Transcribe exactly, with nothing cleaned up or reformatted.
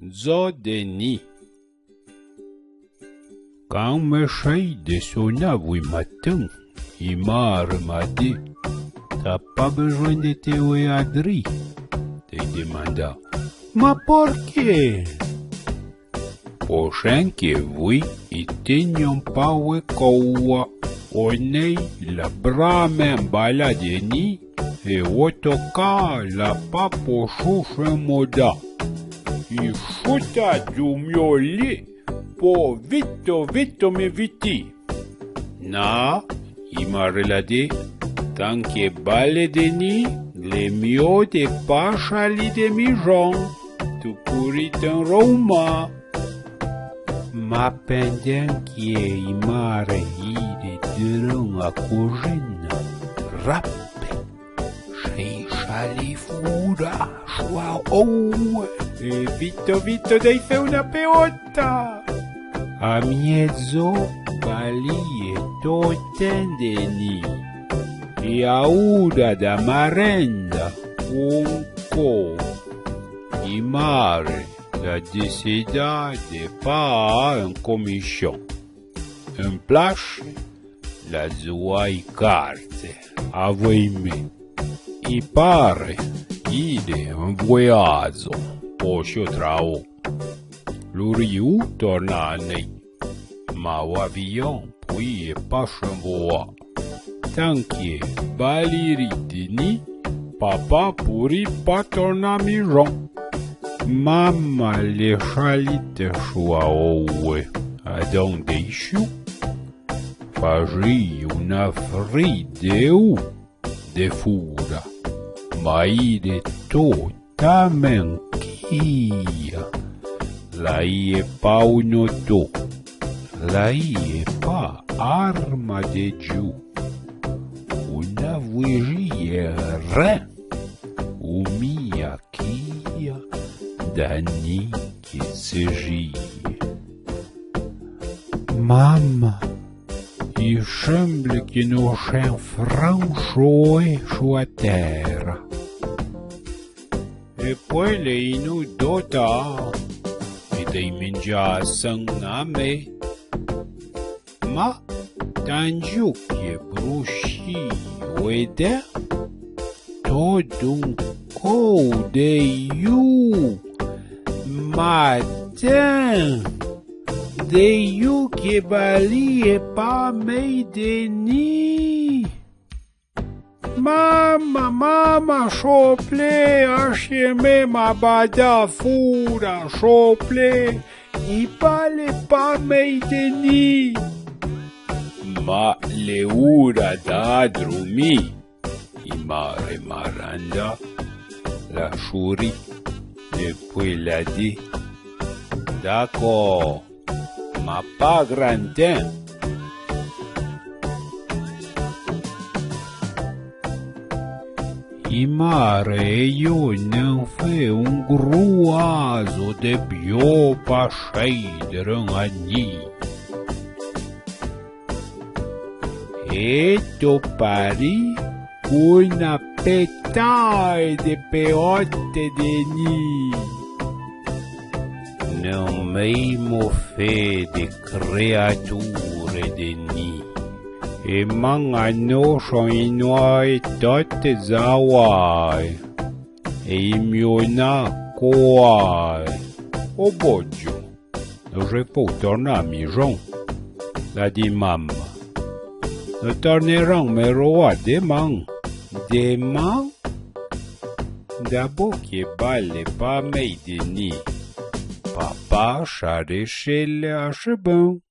Dzo de ni. Can me chèi de sona avoué matin, i mare m'a di: T'as pas besoin de te oué adri? Te demanda: Ma porqué? Po chin que voué i tègnon pa oué coua, o nèi l'a bramin balà de ni, é o toca l'a pa po chouche moda. I chouta dou mio li po vito vito me viti. Na, i mare l'a di, can que bale de ni, l'è mio de pa chali de mijon, tu pouri t'enroumà. Ma pendin que i mare ire derin a cojina, rape, chèi chali foura choua oué, é vito vito dèi fé ona peota. A miedzo balié totin de ni, é a oura da marenda, ouncó, i mare l'a décidà de paà en comichon. En plache, l'a zouà i carte avoué mé. I pare ire en vouéazo po sio trao. L'ouri ou torna a nèi, ma o avion pouié pa chenvoà. Tanque baliri de ni, papa pouri pa torna mijon. Mama l'è chalite choua oué, adon dèi chiou faji ona fri de ou de foura, ma ire totamin quia. L'ayé pa on oto, l'ayé pa arma de Diu, ona vouijie rin, o mia quia da ni que sejie. Mama, i semble que no chin fran choé choua tèra. É poué l'è inou dota, é dèi mindja san a mé. Ma tandiu que brouchi oué dèi, to d'on cou dèi ou matin, dèi ou que balié pa mèi de ni. Mama, mama, choplé, achie mé ma bada foura, choplé, i bale pa mèi de ni. Ma l'è oura da dromi, i mare maranda l'a chouri, é poué l'a di: D'accord, ma pa gran tin. I mare é io n'en fé on grouazo de bio pa chèi derin a ni. É to pari ona petae de peote de ni. Non mèimo fé de créature de ni. É man a no chon inoae tote zaoae. É i miona coae. O bodio. No je fou torna a mijon, l'a di mama. No torneran me roa deman. Deman? Dabo que bale pa mèi de ni. Papa charechele a chebon.